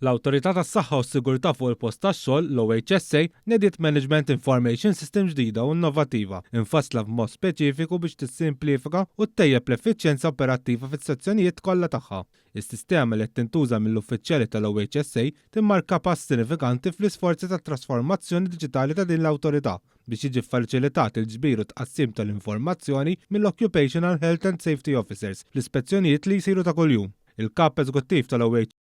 L-Awtorità tas-Saħħa u s-Sigurtà fuq il-Post tax-Xogħol, l-OHSA, nediet Management Information System ġdida u innovattiva, imfassla b'mod speċifiku biex tissimplifika u ttejjeb l-effiċjenza operattiva fis-sezzjonijiet kollha tagħha. Is-sistema li qed tintuża mill-uffiċjali tal-OHSA timmarka pass sinifikanti fl-isforzi ta' trasformazzjoni diġitali ta' din l-awtorità biex jiġi ffaċilitat il-ġbir u tqassim tal-informazzjoni mill-Occupational Health and Safety Officers fl-ispezzjonijiet li jsiru ta' kuljum. Il-Kap Eżekuttiv tal-OHSA,